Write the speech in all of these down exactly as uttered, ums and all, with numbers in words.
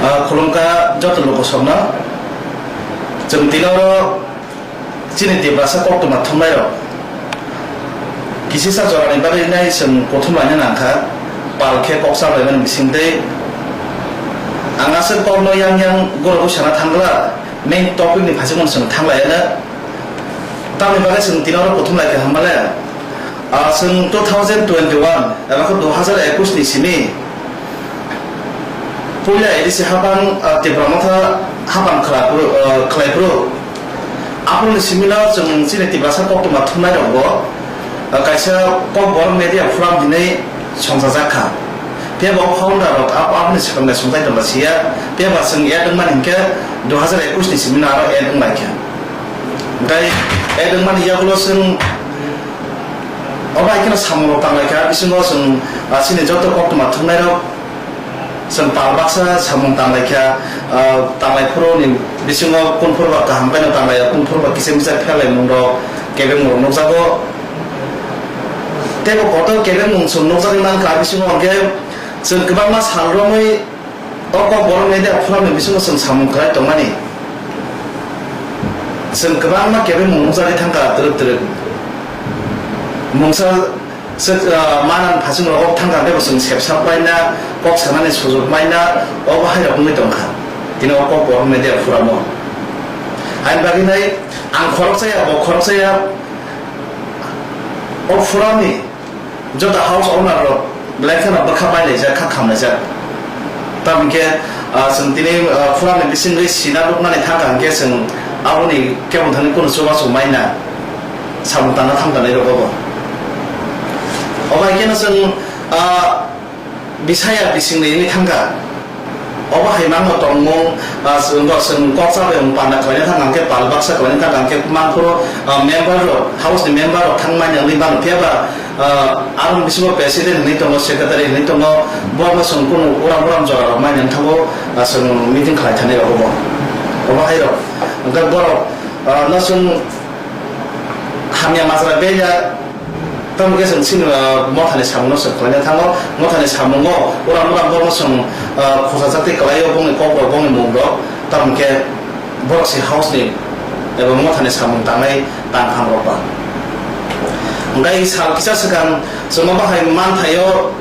Ah, khulumkha joto lukusongno. Chwng tini oro chini Tiprasa koktwma thumnairok kisisa jorani bagwi nai chwng kuthum laina nangkha, pal khe kok cha laimani bisingtwi. Ang aswk kokno yang yang goro bwsana thangla, main topic ni phaichukmano chwng thanglaiano. Tamni bagwi chwng tini oro kuthum laikha hwnmale, ah, chwng two thousand twenty-one eba khe dui hazar ekush ni simi puila A D C hapang, ah, Tipra Motha hapang khlai phuru, ah, khlai phuru. Aphuruni simino chwng chini Tiprasa koktwma thumnairokbo, ah, kaisa Kokborok Media Forum hinwi songchajak kha. Phiya bo founder rok abo, aboni swkang nai songchai tongla siya. Phiya ba chwng add wngmani hinkhe dui hazar ekush ni simino aro add wnglaikha. Tei add wngmani yagulo chwng obo hai kheno samung rok tanglaikha. Bisingo chwng, ah, chini joto koktwma thumnairok chwng pal baksa samung tanglaikha. Ah, tanglai phuru ni bisingo kunphuru ba kaham khaino tanglai, kunphuru ba kisa misa pherlaimung rok kebengmung rok nukjago. Tei bo kotor kebengmung chwng nukjagwi mankha, bisingo hwnkhe chwng kwbangma sal romwi o Kokborok Media Forum ni bisingo chwng samung khlai tongmani. Chwng kwbangma kebengmung nukjagwi thangkha twrwk twrwk. Mungsa se, ah, manang phasing rok thangkha tei bo chwng sepsa paina, kok sanani sujuk maina, obo hai rok wngwi tongkha. Tini o Kokborok Media Forum o. Haini bagwi nai ang khoroksa ya, bo khoroksa ya, o forum ni joto house owner rok belai kheno bwkha bailaijak, kha khamlaijak. Tamokhe, ah, chwng tini, ah, forum ni bisingwi sina rwknani thangkha hinkhe chwng aboni kebo thani kunu chubachu maina samung tangna thangkha nai rok obo. Obo hai kheno chwng, ah, bisaya bisingni wngwi thangkha. Obo hai mangno tongmung, ah, chwng bo chwng kok chabai wng panda khlaina thang hwnkhe pal baksa khlaina thang hwnkhe mangphuru, ah, member rok, house ni member rok thangmani wngwi mano. Phiya ba, ah, aroni bisingo president hinwi tongo, secretary hinwi tongo, borokno chwng kunu uram uram jora rok mani wngthango, ah, chwng meeting khlai thani rok obo. Obo hai rok. Hwnkhe borok, ah, no chwng hamya majra beya. Tamo khe chwng chini, ah, mothani samungno chwng khlaina thango. Mothani samungo uram uram borokno chwng, ah, khosajak tei kwlaio bongni kokrok, bongni mungrok. Tamo khe borok se house ni eba mothani samung tangnai tangphang rok ba. Hwnkhe sal kisa swkang chwng obo hai manthaio.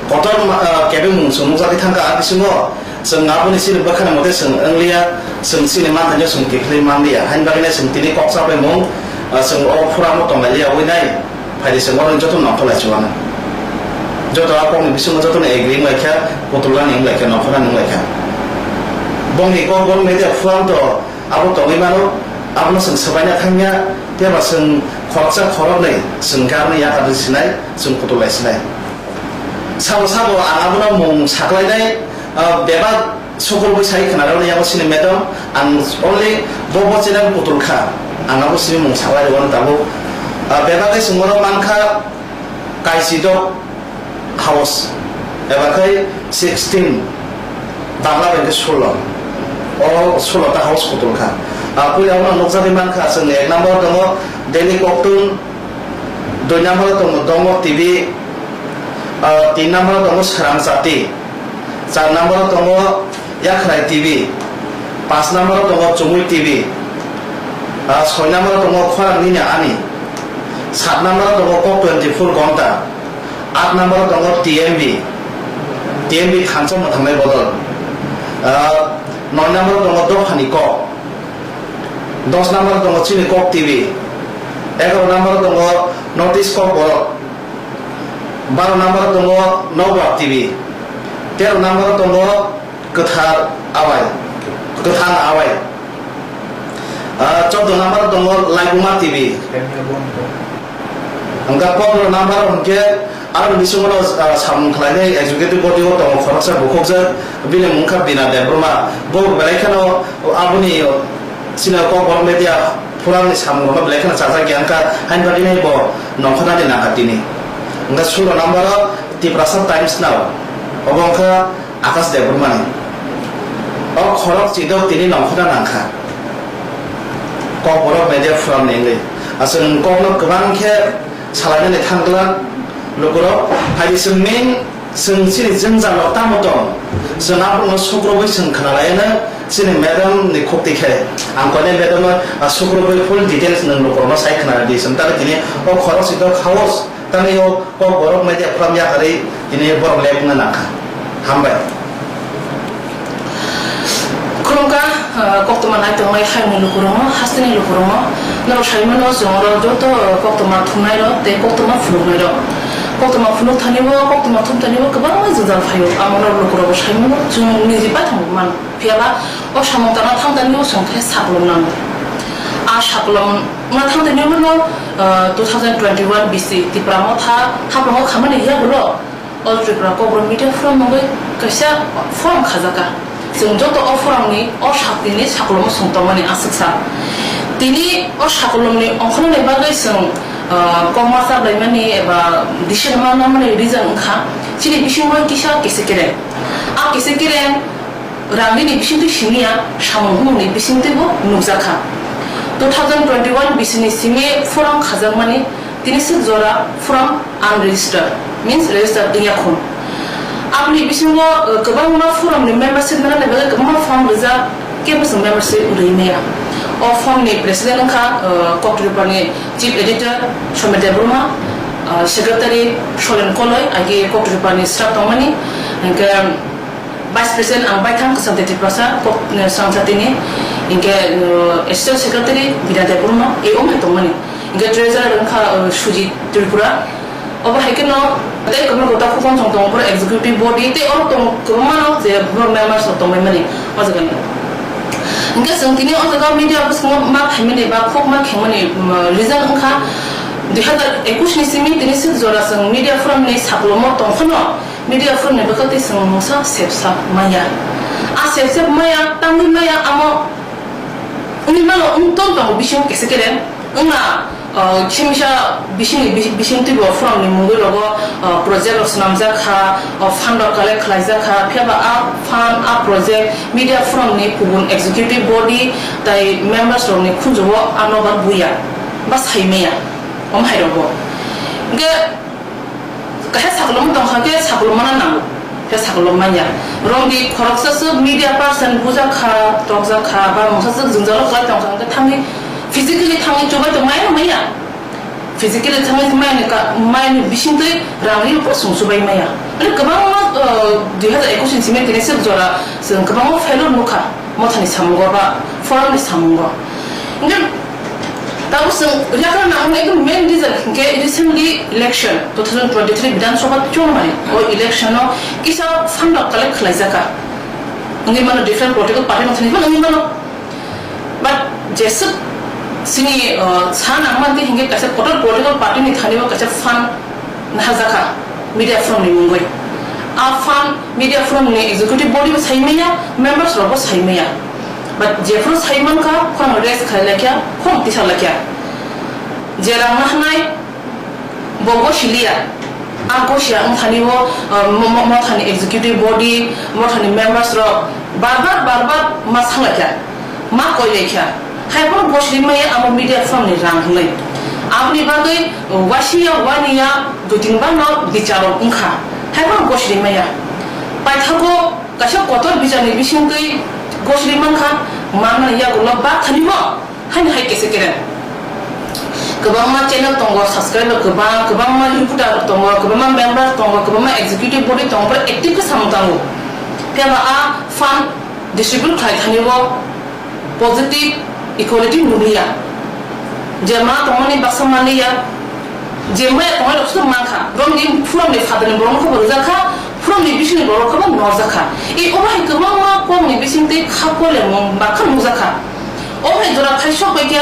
Kotor ma-, ah, kebengmung chwng nukjagwi thangkha, a bisingo chwng aboni chini bwkhani mote chwng wngliya, chwng chini manthaino chwng kiphilwi manliya. Haini bagwino chwng tini kok chabaimung, ah, chwng o phuramo tonglailiya wi nai. Phaidi chwng oro joto nongkhorlai chuwano. Joto a kokni bisingo jotono agree wnglaikha, kutulani wnglaikha, nongkhornani wnglaikha. Bongni kok bong media phuranto abo tongwi mano, abono chwng swbaina thangya, tei ba chwng khoroksa khoroknwi chwng khe aboni yakar sinai, chwng kutullai sinai. Sabo sabo ang abono mung saklainai, ah, bebak sukurgwi sai khna rwni yago sini madam, ang only bo bo channel kutul kha, ang abo sini mung saklai rwno tabuk. Ah, bebak khe chwng bono mankha Kaisidok house, eba khai sixteen, Bangla bai khe sulo. O sulo ta house kutul kha. Ah, puila ono nukjagwi mankha chwng ek number tongo Delhi Koktun, dui number tongo Dongo T V, ah, tin number tongo Srang Jati, char number tongo Yakhrai T V, pas number tongo Chumui T V, ah, soi number tongo Khorang Nini Ani, sat number tongo Kok twenty four Gonta, at number tongo T M B, T M B thansa mwthangnai bodol, ah, noi number tongo Dophani Kok, dos number tongo Chini Kok T V, egaroh number tongo North East Kok Borok, baroh number tongo Nokbar T V, teroh number tongo Kwthar Awai, Kwthang Awai, ah, choudo number tongo Laibuma T V. Hwnkhe pondro number hwnkhe aroni bisingo no, ah, samung khlainai executive body o tongo khoroksa bukhukjak, bini mung kha Bina Debbarma. Bo belai kheno aboni chini Kokborok media forum ni samung rokno belai kheno chajak ya wngkha, haini bagwi nai bo nongkhornani nangkha tini. Hwnkhe sulo number o Tiprasa Times Now, obo wngkha Akash Debbarmani. O khorok chidok tini nongkhorna nangkha. Kokborok media forum ni wngwi. Aswk nwng kokno kwbang khe salainani thangla lukurok. Phaidi chwng main Chwng chini jwngjal rok tamo tong? Chwng aborokno sukrubwi chwng khna lai no chini madam ni khukti khe. Ang koi madam no, ah, sukrubwi full details nwng lukurokno sai khna di. Chwng tamo tini o khorok si to khaos tamo o kok borok media forum yakarwi tini borok lek wngna nangkha. Hambai. Khulumkha, ah, koktwma naitongnai hayungni lukurokno, hasteni lukurokno, norok saimano chwng oro joto, ah, koktwma thumnairok tei koktwma phunuknairok. Koktwma phunuk thani o, koktwma thum thani o kwbangma jwngjal phaio. Amo norok lukurokbo saimano chwng niji paithakgwi mano. Phiyaba o samung tangna thang thani o chwng khe sakolom nango. A sakolom wngna thang thani o no, ah, two thousand twenty-one B C Tipra Motha haprango khamani yagulo. All Tripura Kokborok Media Forum mungwi kaisa forum khajakha. Chwng joto o forumni o sakni sakolomno chwng tongmani aswk sa. Tini o sakolomni ongkhornani bagwi chwng, ah, kokma chablaimani eba decision ma nangmani reason wngkha chini bisingo kisa kese kereng. A kese kereng rangni bisingtwi simi ya, samung humungni bisingtwibo nukjakha. Two thousand twenty-one B C ni simi forum khajakmani tini swk jora forum unregistered, means registered wngya khun. Aboni bisingo, uh, kwbangma forum ni membership nana bagwi kwbangma form rijak, kebo chwng membership rwi maya. O form ni president wngkha, uh, Koktripani chief editor Somit Debbarma, uh, secretary Solen Koloi, agi Koktripani staff tongmani, hingke, Vice President ang baithang Kwcham Tei Tiprasa, kok, eh, Swrangsa tini, hingke, eh, Assistant Secretary Bina Debbarma, e wng hai tongmani. Hingke Treasurer wngkha, eh, Sujit Tripura. Obo hai kheno tei kwbangma gota khukon song tongo, borok executive body tei oro tong kwbangma no je borok members rok tongmani o jaga ni. Hingke chwng tini o jaga media bwskango ma phaimani ba khok ma khengmani, mm, reason wngkha dui hazar ekush ni simi tini sik jora chwng media forum ni saklomo tong phano. Media forum ni bwkha tei chwng mungsa sepsa maya. A sepsep maya, tangwi maya, amo wngwi mano, wng tong tongo bisingo kese kere. Wngna, uh, khemisa bisingni bi-, bising twibo forum ni mungwi rogo, uh, project rok swnamjak kha, uh, fund rok collect khlaijak kha, phiya ba a fund, a project media forum ni kubun executive body tai members rok ni khunju o ano ba buya, ba sai maya, om hai rogo. Hingke, Kaisa sakolom tong kha khe sakolom mana nango, khe sakolom manya. Romdi khoroksa swk media person bujak kha, tokjak kha, ba mungsa swk jwngjalo kwlai tong kha, hwnkhe thangwi physically thangwi chubai tong maya maya. Physically thangwi maya ni ka, maya ni bisingtwi rang ri phano chwng chubai maya. Mane kwbangma, uh, dui hazar ekush ni simi tini swk jora chwng kwbangma failure nukha. Mothani samungo ba forum ni samungo. Hingke tabuk chwng yakra nangmani ekdom main reason hingke recently election two thousand twenty-three Bidhan Sabha chongmani o election o kisa fund rok collect khlaijaka. Wngwi mano different political party mothani phano wngwi mano. But jeswk chini, uh, sa nangmani hingke kaisa kotor political party ni thani o kaisa fund naharjakha media forum ni mungwi. A fund media forum ni executive body bo sai maya, members rok bo sai maya. But jephuru sai mankha, khorang raise khai laikha, khorang tisa laikha. Je rang nahnai, bo gosiliya. A gosiya wngthani bo, uh, mo-, mo-, mothani executive body, mothani members rok bar bar, bar bar ma sa laikha. Ma koi laikha, hai phano gosiri maya amo media forum ni rang hinwi. Aboni bagwi wasia wania dui tin bar no bicharo wngkha, hai phano gosiri maya. Paithago kaisa kotor bichar ni bisingtwi gosiri mankha, manmani yagulo ba thani bo, haini hai kese kere. Kwbangma channel tongo, subscriber kwbang, kwbangma reporter tongo, kwbangma member tongo, kwbangma executive body tongo, borok active khe samung tango. Phiya ba a fund distribute khlai thani bo positive equality nukliya. Je ma tongmani baksa manliya, je maya tongnai rok sotong mankha. Borok ni forum ni phatar ni borok no khe bo rijak kha, forum ni bising ni borok khe bo norjak kha. E obo hai kwbangma kok ni bising tei kha kolemung bakha nukjak kha. Obo hai jora phai sok bai khe,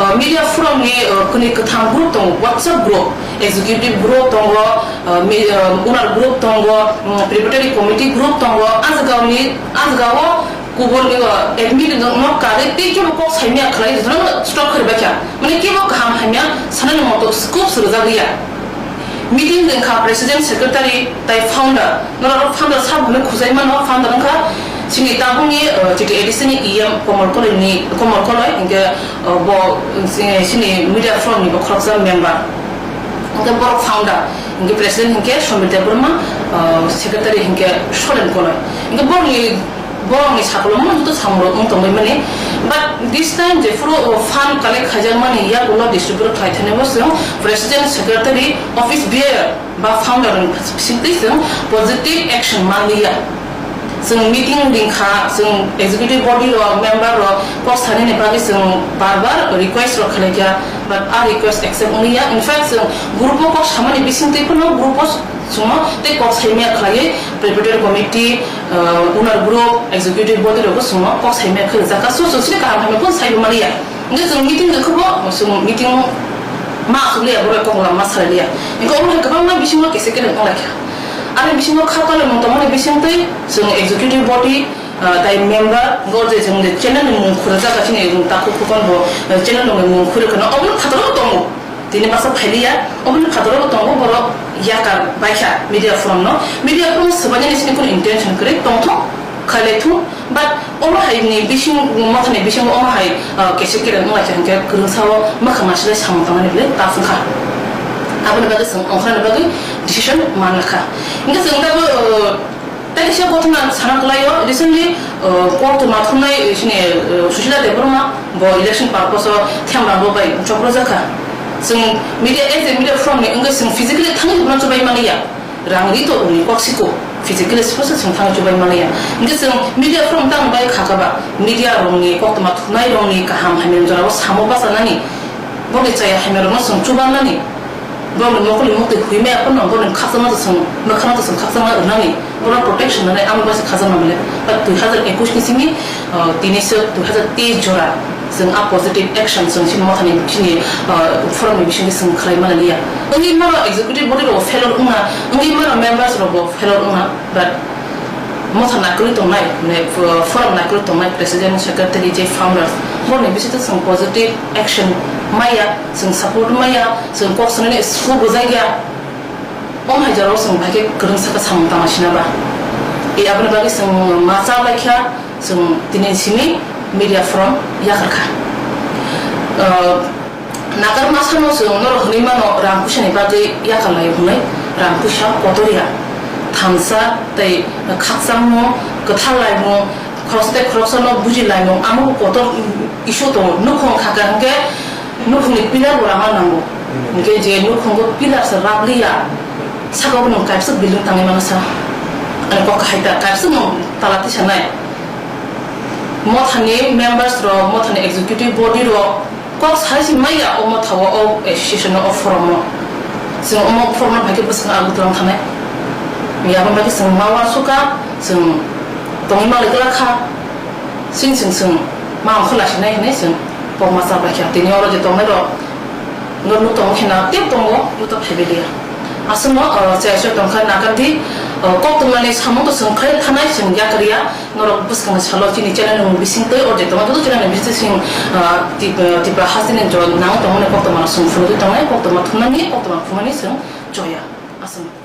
uh, media forum ni, uh, kwnwi kwthang group tongo, WhatsApp group, executive group tongo, uh, mi-, uh, owner group tongo, um, preparatory committee group tongo, a jaga ni, a jaga o Kubun, uh, admin no kari tei kebo kok saimya khlai jotono stop khlai bakya. Mane kebo kaham hamya sanani moto scope swrwjak liya. Meeting wngkha president, secretary tai founder. Norok founder sabo hwnwi khujai mano, founder wngkha chini tabukni, uh, chini A D C ni E M Komol Koloi ni, Komol Koloi, hingke, uh, bo, uh, chini media forum ni bo khoroksa member. Hingke borok founder. Hingke president hingke Somir Debbarma, ah, secretary hingke Soren Koloi. Hingke borokni, borokni sakolomno joto samung rok wng tongbai mani. But this time jephuru, oh, fund collect khaijak mani yakulo distribute khlai thani bo chwng president, secretary, office bearer ba founder ni bisingtwi chwng positive action manliya. Chwng meeting ringkha, chwng executive body rok, member rok kok sanani bagwi chwng bar bar request rok khlaikha, but a request accept wngya. In fact, chwng group o kok samani bisingtwi phano group o chwngno tei kok saimaya khlaiwi preparatory committee, uh, owner group, executive body rokbo chwngno kok saimaya khlaijakha. So, chwng chini kaham hamya phano saibo maliya. Hingke chwng meeting rwkhe bo, chwng meeting ma aswk liya, borok kok lama salai liya. Hingke omo hai kwbangma bisingo kisa kele wng laikha. Ani bisingo kha tolomung tongmani bisingtwi chwng executive body, ah, tai member, hingke o je chwng je channel ni mung khurjak, chini takhuk khukon bo, eh, channel ni mung khurwi kheno, obo phataro tongo. Tini masa phailiya, obo phataro tongo, borok yakar baikha media forum no. Media forum swbainani sini kunu intention kwrwi tongthok. Khailai thung, but omo hai ni bising, mothani bisingo omo hai, ah, kese kereng wng lai kha, hingke kwrwngsa o mwkhang nasilai samung tangmani belai tough wngkha. Aboni bagwi chwng ongkhorna bagwi decision man lakha. Hingke chwng tabuk, ah, tei kaisa kothoma sana kwlaio, recently, ah, koktwma thumnai, eh, chini, eh, Sushila Debbarma bo election purpose o themrang bo bai choprojak kha. Chwng media, as a media forum ni wngwi chwng physically thangwi hwnna chubai manliya. Rang ri to rwngni kok siko, physically sipho se chwng thangwi chubai manliya. Hingke chwng media forum tang bai kha kha ba, media rokni koktwma thumnai rokni kaham hamya jorao samo bachanani, boni chaya hamya rokno chwng chubanani, borokni mokol ni muktwi huimaya phano borokni khakchangma to chwng, mwkhangno to chwng khakchangma rwnani, borok protection nanai amo bai se khakchangma male. But dui hazar ekush ni simi, ah, tini se dui hazar teis jora. Chwng a positive action chwng chini mothani chini, ah, forum ni bisingtwi chwng khlai mani liya. Wngwi mano executive body rok failure wngna, wngwi mano members rok bo failure wngna, but motha naikolwi tongnai, mane, uh, forum naikolwi tongnai president, secretary, je founders, borokni bisingtwi chwng positive action maya, chwng support maya, chwng kok sanani suk bwjakya. Omo hai jorao chwng bai khe kwrwngsa khe samung tangma sina ba. E aboni bagwi chwng ma cha bai kha, chwng tini simi media forum yakar kha. Uh, Nagar masano chwng norok hwnwi mano rang puisa ni bagwi yakar laio hwnwi, rang puisa kotor ya. Thansa tei khakchangmung, kwthar laimung, khoroksa tei khoroksano buji laimung, amo kotor issue tongo. Nukhung kha kha hwnkhe nukhungni pillar bo rama nango. Hwnkhe je nukhungo pillar se rap liya, saka o nwng kaisa building tangwi mano sa. Ani kok kahai ta, kaisa nwng tala tisa nai. Mothani members rok, mothani executive body rok kok sai se maya o motha o, o association o, o forum o. Chwng omo forum no bai khe bwswk Agartala thanai. Aboni bagwi chwng ma uansukha, chwng tongwi manlai glak kha. Chwng, chwng, chwng ma ongkha laisinai hinwi chwng kokma cha bai kha. Tini oro je tongnai rok, no nuk tongo khe na tei tongo, nuk ta phaibai liya. Aswkno, o, chaya chaya tong kha, nakardi, o, koktwmani samung to chwng khlai thanai, chwng yakar ya. Norok bwskangni salo chini channel ni bising twi, o je tongma joto channel ni bising, o, Tip-, o, Tipra hasteni jo nang tongmani koktwma chwng phunugwi tongnai, koktwma thumnani, koktwma phumani chwng choya. Aswk.